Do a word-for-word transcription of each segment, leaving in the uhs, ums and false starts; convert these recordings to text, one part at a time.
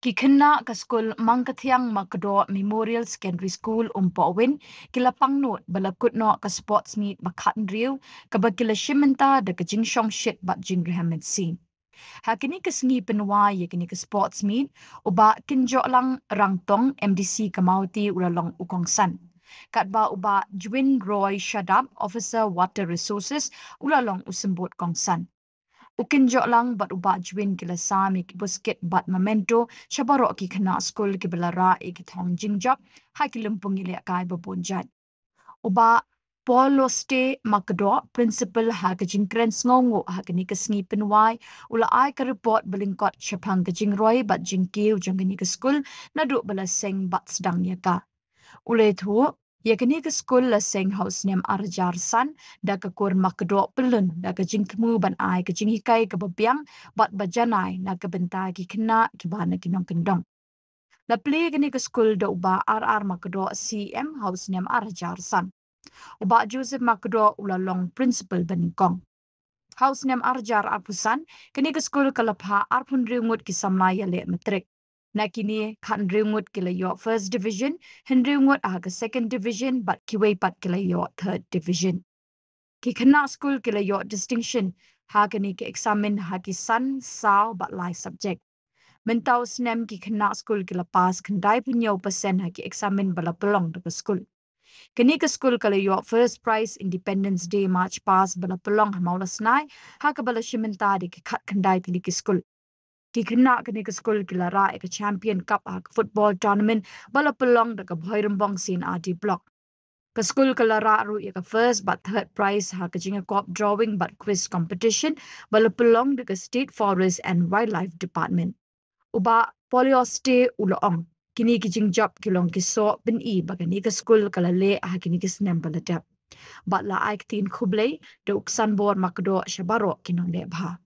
Ki khynnah ka skul Mangkathiang Makdoh Memorial Secondary School Umpohwin ki la pangnud ba la kut noh ka sports meet ba khathynriew kaba ki la shim bynta da ka jingshongshit bad jingrhem mynsiem. Ha kane ka sngi pynwai ïa kane ka sports meet, u Bah Kynjohlang Rangtong, M D C ka Mawti, u la long u kongsan. Katba u Bah Jwin Roy Shadap, Officer Water Resources, u la long u symbud kongsan. U Kynjohlang bad u Bah Jwin ki la sam ïa ki buskit bad memento sha baroh ki khynnah skul kiba la rah ïa ki thong jingjop ha ki lympung ïalehkai ba bun jait. U Bah Poloste Makdoh, Principal ha ka jingkren sngewnguh ha kane ka sngi pynwai, u la ai ka report ba lyngkot shaphang ka jingroi bad jingkiew jong kane ka skul naduh ba la seng bad sdang ïa ka. U la ïathuh, ïa kane ka skul la seng ha u snem ar hajar san da ka kur Makdoh Pyllun da ka jingthmu ban ai ka jinghikai kaba biang bad ba janai na ka bynta ki khynnah kiba na ki nongkyndong. La plie kane ka skul da u Bah R R Makdoh, C M, ha u snem ar hajar san. U Bah Joseph Makdoh u la long Principal banyngkong. Ha u snem ar hajar arphew san, kane ka skul ka la phah arphew hynriew ngut ki samla ïaleh matrik. Na kine, khathynriew ngut ki la ïoh First Division, hynriew ngut ha ka Second Division bad kiwei pat ki la ïoh Third Division. Ki khynnah skul ki la ïoh distinction ha kane ka eksamin ha ki san, saw bad lai subject. Mynta u snem ki khynnah skul ki la pass khyndai phew hynñiew percent ha ki eksamin ba la pynlong da ka skul. Kane ka skul ka la ïoh first prize Independence Day March Past ba la pynlong ha Mawlasnai, ha kaba la shim bynta da ki khatkhyndai tylli ki skul. Ki khynnah kane ka skul ki la rah ïa ka Champion Cup ha ka football tournament ba la pynlong da ka Bhoirymbong C and R D Block. Ka skul ka la rah ruh ïa ka first bad third prize ha ka jingïakop drawing bad quiz competition ba la pynlong da ka State Forest and Wildlife Department. U Bah Poloste u la ong, kine ki jingjop ki long ki soh pyni ba kane ka skul ka la leh ha kine ki snem ba la dep. Bad la ai ktien khublei da u Ksanbor Makdoh sha baroh ki nongleh bha.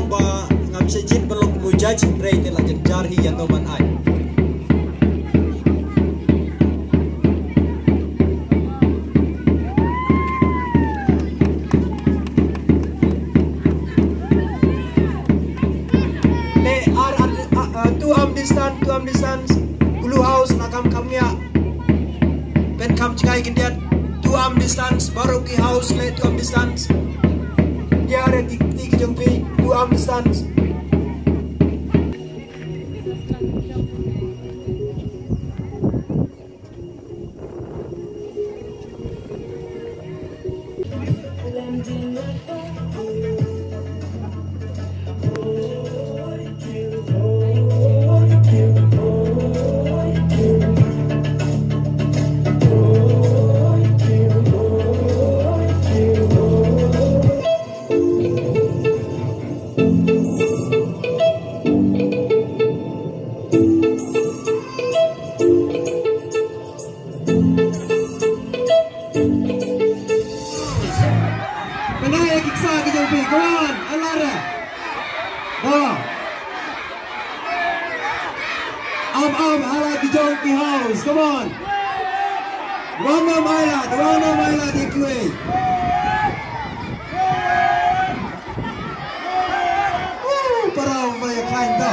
Ba ngam shah jied ba long kumno judge, hynrei te la jynjar hi ïa no ban ai. Le ar, ar, a, a, two arm distance, two arm distance. Blue House na kam kam ngia. Pynkham jngai khyndiat, two arm distance, baroh ki house le two arm distance. Ngia re ti, ti ki jong phi, two arm distance. Pynai ïa ki ksa ki jong phi, come on, ai lad re. Ba. Am, am, ai lad ki jong ki house, come on. Wan ym ai lad, wan ym ai lad ïa kiwei. Woo, para ba ïa khlaiñ ta.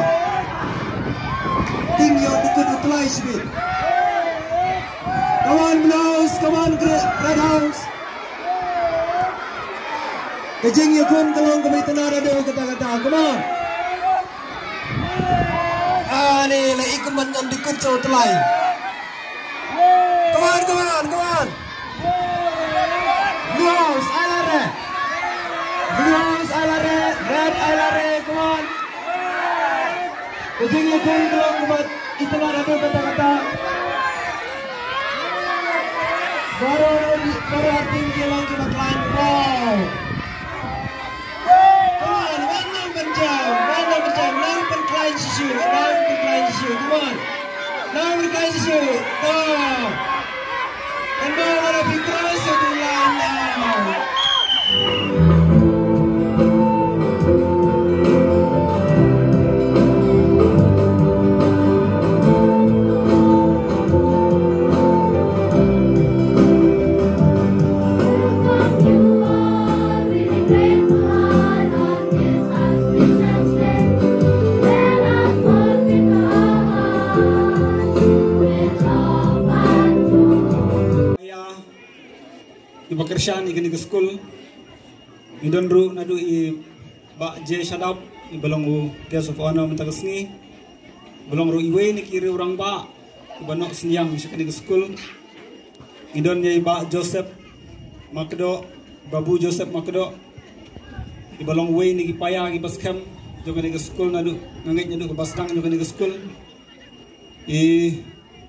Ting ïa u dukut u tlai shibit. Come on, Blue House, come on, Gre-, Red House. Ka jingïakhun ka long kaba itynnad haduh katta katta, come on. Ani la i kumban ngan dukut sa u tlai. Come on, come on, come on. Blue House, ai lad re. Blue House, ai lad re. Red, ai lad re, come on. Ka jingïakhun ka long kaba itynnad haduh katta katta. Baroh, baroh ar team ki long kiba khlaiñ. Wow. Come on, wan nang pynjam, wan nang pynjam, nang pynkhlaiñ shisha, nang pynkhlaiñ shisha. Come on. Nang pynkhlaiñ shisha. Go. And now, what have you crossed the line now? Ïa, iba kyrshan ïa kane ka skul. Ngi don ruh naduh i Bah J Shadap, iba long u guest of honor mynta ka sngi. Iba long ruh iwei na ki riew rangbah iba noh synñiang sha kane ka skul. Ngi don ïa i Bah Joseph Makdoh, Babu Joseph Makdoh, iba long uwei na ki paia kiba skhem jong kane ka skul naduh, nga ngeit naduh kaba sdang jong kane ka skul. I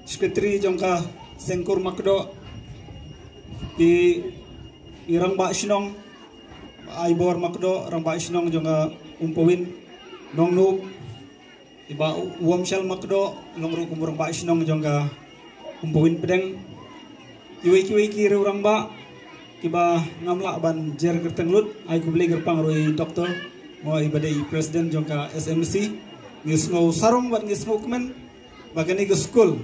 secretary jong ka Seng Kur Makdoh, i, i rangbah shnong Aibor Makdoh, rangbah shnong jong ka Umpawin Nongnub, i Bah Wamshal Makdoh, long ruh kum u rangbah shnong jong ka Umpawin Pdeng. Kiwei kiwei ki riew rangbah kiba ngam lah ban jer kyrteng lut, ai khublei kyrpang ruh ïa i doktor, mo, iba dei i president jong ka S M C. Ngi sngew sarong bad ngi sngewkmen ba kane ka skul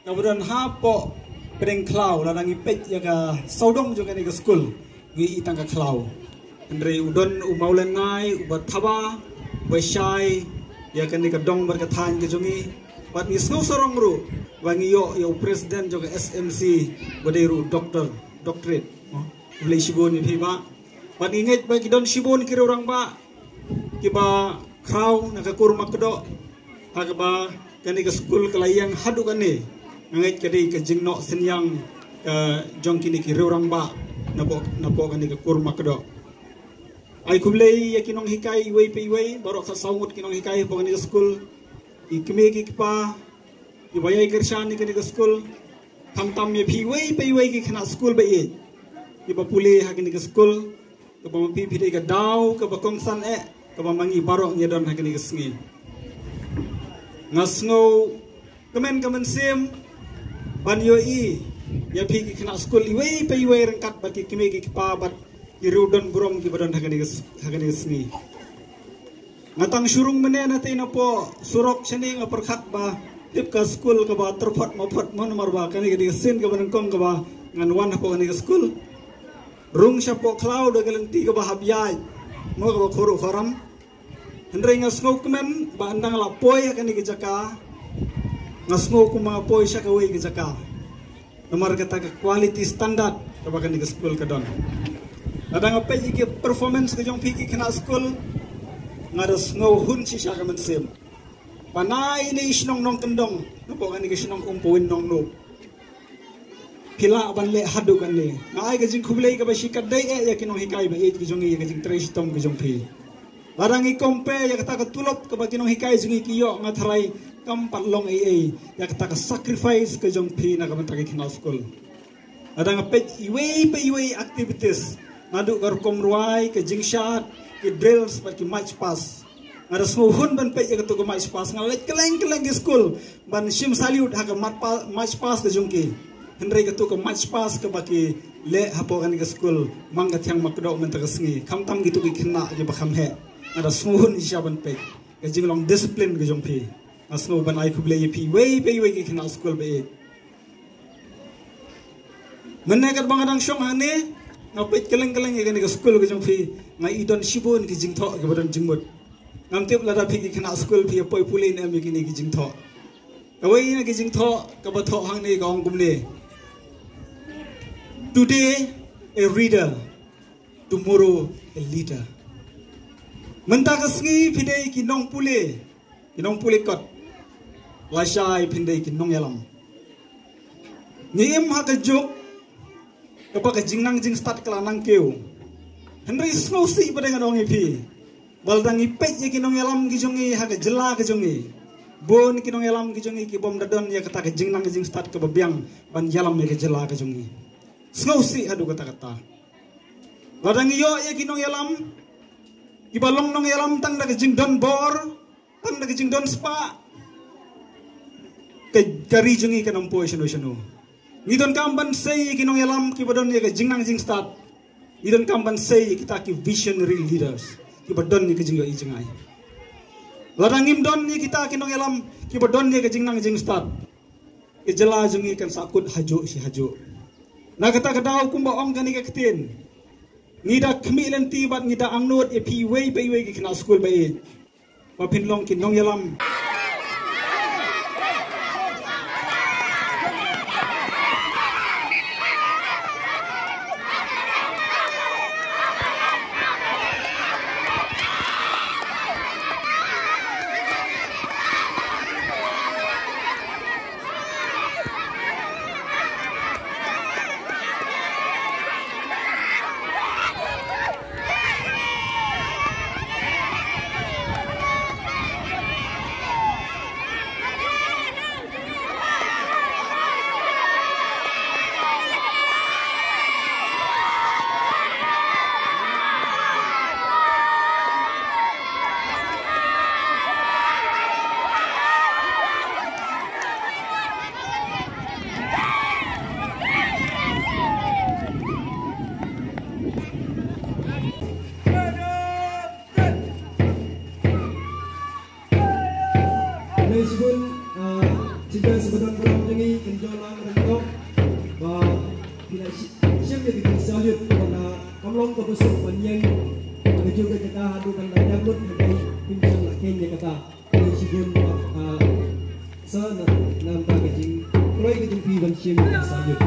kaba don hapoh pdeng khlaw, lada ngi peit ïa ka sawdong jong kane ka skul, ngi i tang ka khlaw. Hynrei u don u mawlynnai uba thaba, uba shai ïa kane ka dong bad ka thaiñ ka jong ngi. Bad ngi sngew sarong ruh ba ngi ïoh ïa u president jong ka S M C, ba dei ruh doktor, doctorate. Khublei shibun ïa phi, Bah. Bad ngi ngeit ba ki don shibun ki riew rangbah kiba khraw na ka Kur Makdoh, ha kaba kane ka skul ka la ïeng haduh kane. Nga ngeit ka dei ka jingnoh synñiang, eh, jong kine ki riew rangbah napoh, napoh kane ka Kur Makdoh. Ai khublei ïa ki nonghikai iwei pa iwei, baroh khatsaw ngut ki nonghikai hapoh kane ka skul, ki kmie ki kpa kiba ïai kyrshan ïa kane ka skul, khamtam ïa phi iwei pa iwei ki khynnah skul ba ïeit kiba pule ha kane ka skul, kaba ma phi phi dei ka daw kaba kongsan eh kaba ma ngi baroh ngi don ha kane ka sngi. Nga sngewkmen ka mynsiem ban ïohi ïa phi ki khynnah skul iwei pa iwei ryngkat bad ki kmie ki kpa bad ki riew don burom kiba don ha kane ka s-, ha kane ka sngi. Nga tang shu rung mynne na tei napoh surok shane, nga pyrkhat ba tip ka skul kaba tyrphot maphot mo, namar ba kane ka dei ka sien kaba nyngkong kaba ngan wan hapoh kane ka skul. Rung shapoh khlaw da ka lynti kaba hap ïaid mo, kaba khuruh khuram. Hynrei nga sngewkmen ba ynda nga la poi ha kane ka jaka, nga sngew kumba nga poi sha kawei ka jaka. Namar kata ka quality standard kaba kane ka skul ka don. Lada nga peit ïa ki performance ka jong phi ki khynnah skul, nga da sngewhun shisha ka mynsiem. Ba na ine i shnong Nongkyndong, napoh kane ka shnong Umpawin Nongnub, phi lah ban leh haduh kane. Nga ai ka jingkhublei kaba shikatdei eh ïa ki nonghikai ba ïeit ki jong ngi, ïa ka jingtrei shitom ka jong phi. Lada ngi compare ïa kata ka tulop kaba ki nonghikai jong ngi ki ïoh, nga tharai kam pat long ei ei ïa kata ka sacrifice ka jong phi na ka bynta ki khynnah skul. Lada nga peit iwei pa iwei activities, naduh ka rukom rwai, ka jingshad, ki drills bad ki march past. Nga da sngewhun ban peit ïa kato ka march past. Nga leit kylleng kylleng ki skul ban shim salute ha ka mat pa-, march past ka jong ki. Hynrei kato ka march past kaba ki leh hapoh kane ka skul Mangkathiang Makdoh mynta ka sngi, khamtam kito ki khynnah kiba kham heh, nga da sngewhun shisha ban peit ka jinglong discipline ka jong phi. Nga sngew ban ai khublei ïa phi iwei pa iwei ki khynnah skul ba ïeit. Mynne katba nga dang shong hangne, nga peit kylleng kylleng ïa kane ka skul ka jong phi, nga i don shibun ki jingthoh kiba don jingmut. Ngam tip lada phi ki khynnah skul phi ïa poi pule ne em ïa kine ki jingthoh. Kawei na ki jingthoh kaba thoh hangne ka ong kumne: Today a reader, tomorrow a leader. Mynta ka sngi phi dei ki nongpule, ki nongpule kot. Lashai phin dei ki nongïalam. Ngi im ha ka juk kaba ka jingnang jingstad ka la nang kiew. Hynrei sngewsih ba dang nga ong ïa phi, Ba lada ngi peit ïa ki nongïalam ki jong ngi ha ka jylla ka jong ngi, bun ki nongïalam ki jong ngi ki bym da don ïa kata ka jingnang jingstad kaba biang ban ïalam ïa ka jylla ka jong ngi. Sngewsih haduh katta katta. Lada ngi ïoh ïa ki nongïalam kiba long nongïalam tang da ka jingdon bor, tang da ka jingdon spah, ka, ka ri jong ngi kan ym poi shano shano. Ngi donkam ban sei ïa ki nongïalam kiba don ïa ka jingnang jingstad. Ngi donkam ban sei ïa kita ki visionary leaders kiba don ïa ka jingïohi jingai. Lada ngim don ïa kita ki nongïalam kiba don ïa ka jingnang jingstad, ka jylla jong ngi kan sahkut hajuh shi hajuh. Na kata ka daw kumba ong kane ka ktien, ngi da khmih lynti bad ngi da angnud ïa phi iwei pa iwei ki khynnah skul ba ïeit ba phin long ki nongïalam. Khublei shibun, ah, Chief Guest ba don baroh jong ngi, kan jooh lang ryngkat ba phi la shi-, shim ïa ka jingsalute, kaba la kam long kaba suk ban ïeng ha kajuh ka jaka haduh ban da ïeng lut, hynrei phim shym la kheiñ ïa kata. Khublei shibun, ah, sa na, na bynta ka jingkloi ka jong phi ban shim ïa ka salute.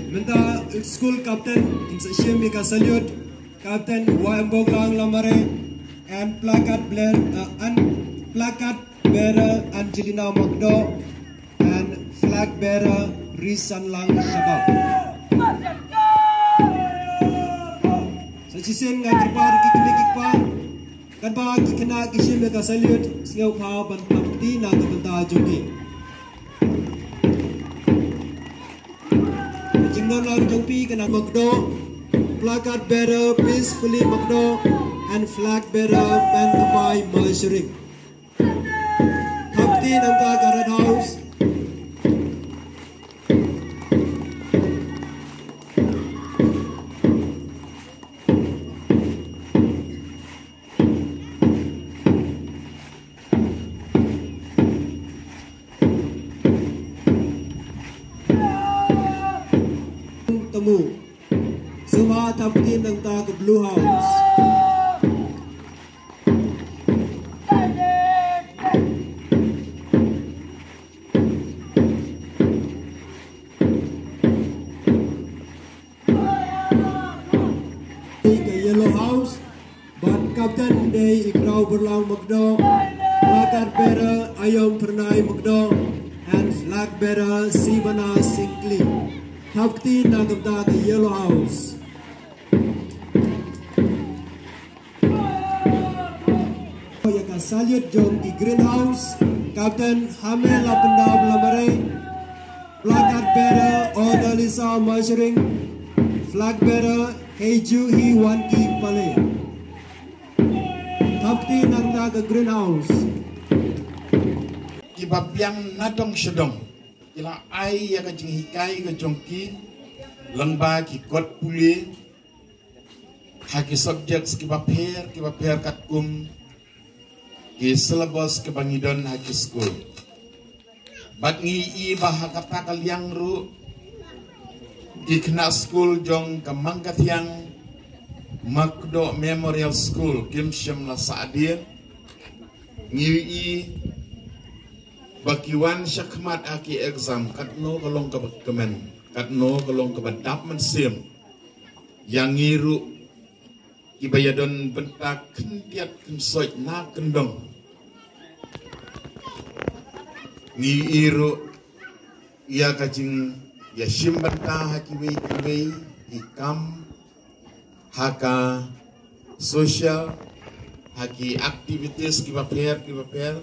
Mynta school captain in sa shim ïa ka salute, Captain Y M Boglang Lamare, and placard bearer, uh, and placard bearer Angelina Makdoh, and flag bearer Risanlang Shabab. Sa shisien nga kyrpad ki kmie ki kpa, katba ki khynnah ki shim ïa ka salute, sngewbha ban thap kti na ka bynta jong ki. Ka jingdon lang jong phi ka na Makdoh, placard bearer Peacefully Makdoh, and flag bearer Panthamai Mashering. Thap kti na ka bynta ka Red House. Tamu. Sngewbha thap kti na ka bynta ka Blue House. Ka Yellow House, bad Captain dei i Kdaw Burlang Makdoh, placard bearer Ayom Pernai Makdoh, and flag bearer Sibana Singkli. Thap kti na ka bynta ka Yellow House. Ïa ka salute jong ki Green House, Captain Hame Lapenda Blamare, placard bearer Odalisa Mashering, flag bearer Heiju Hi Wanki Pale. Thap kti na ka bynta ka Green House. Kiba biang na dong sha dong ki la ai ïa ka jinghikai ka jong ki lyngba ki kot pule ha ki subjects kiba pher kiba pher katkum ki syllabus kiba ngi don ha ki skul. Bad ngi i ba ha kata ka liang ruh ki khynnah skul jong ka Mangkathiang Makdoh Memorial School kim shym la sah dien. Ngi i ba ki wan shakhmat ha ki exam, katno ka long kaba kmen, katno ka long kaba dap mynsiem ïa ngi ruh kiba ïadon bynta khyndiat khynsoit na kyndong. Ngi i ruh ïa ka jingïashim bynta ha kiwei kiwei ki kam, ha ka social, ha ki activities kiba pher kiba pher,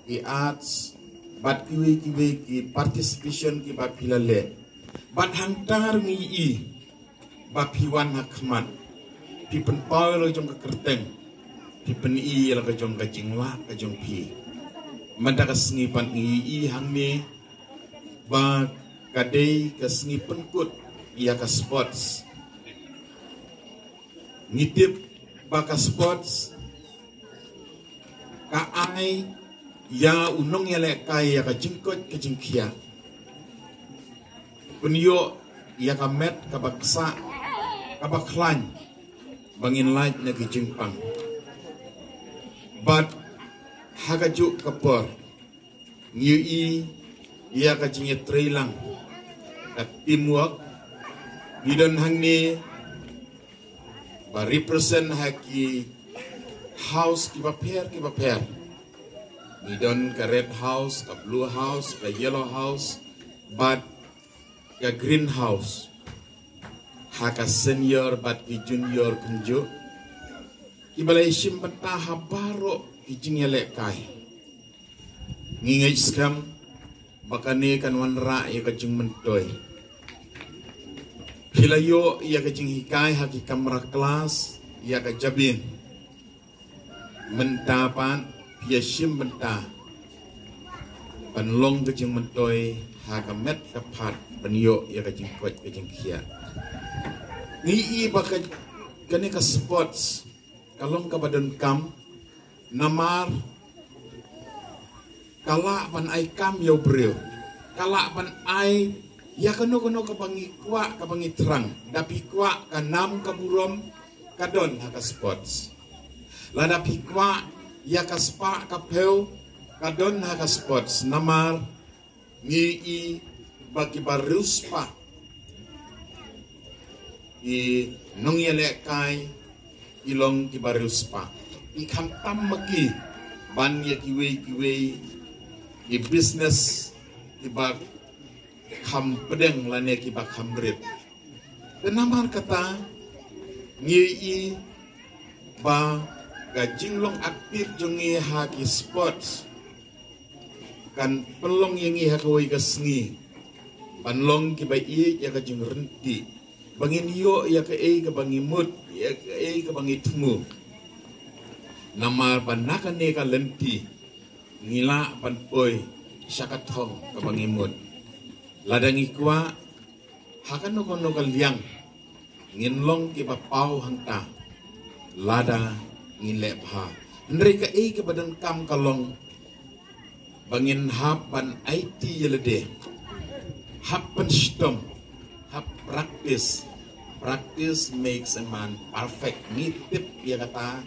ki arts, bad kiwei kiwei ki participation kiba phi la leh. Bad hangta ngi i ba phi wan ha khmat, phi pynpaw ïa la ka jong ka kyrteng, phi pyni ïa la ka jong ka jinglah ka jong phi. Mynta ka sngi pat ngi i hangne ba ka dei ka sngi pynkut ïa ka sports. Ngi tip ba ka sports ka ai ïa u nongïalehkai ïa ka jingkoit ka jingkhiah, pynïoh ïa ka met kaba ksah, kaba khlaiñ, ba ngin lait na ki jingpang. Bad ha kajuh ka por ngi i ïa ka jingïatreilang, ka teamwork. Ngi don hangne ba represent ha ki house kiba pher kiba pher. Ngi don ka red house, ka blue house, ka yellow house, bad ka green house. Ha ka senior bad ki junior kumjuh, kiba la ïashim bynta ha baroh ki jingïalehkai. Ngi ngeit skhem ba kane kan wanrah ïa ka jingmyntoi. Phi la ïoh ïa ka jinghikai ha ki kamra klas ïa ka jabieng. Mynta pat phi ïashim bynta ban long ka jingmyntoi ha ka met ka phad, ban ïoh ïa ka jingkoit ka jingkhiah. Ngi i ba ka, kane ka sports ka long kaba donkam, namar ka lah ban ai kam ïa u briew, ka lah ban ai ïa kano kano kaba ngi kwah, kaba ngi thrang. Da phi kwah ka nam ka burom, ka don ha ka sports. Lada phi kwah ïa ka spah ka phew, ka don ha ka sports. Namar ngi i ba kiba riewspah, ki nongïalehkai ki long kiba riewspah. Ki kham tam ma ki ban ïa kiwei kiwei ki business kiba kham pdeng lane kiba kham rit. Te namar kata ngi i ba ka jinglong active jong ngi ha ki sports kan pynlong ïa ngi ha kawei ka sngi ban long kiba ïeit ïa ka jingryntih, ba ngin ïoh ïa kaei kaba ngi mut, ïa kaei kaba ngi thmu. Namar ba na kane ka lynti ngi lah ban poi sha ka thong kaba ngi mut. Lada ngi kwah ha kano kano ka liang ngin long kiba paw hangta lada ngin leh bha. Hynrei kaei kaba donkam ka long ba ngin hap ban aiti ïa lade, hap pynshitom, hap practice. Practice makes a man perfect. Ngi tip ïa kata.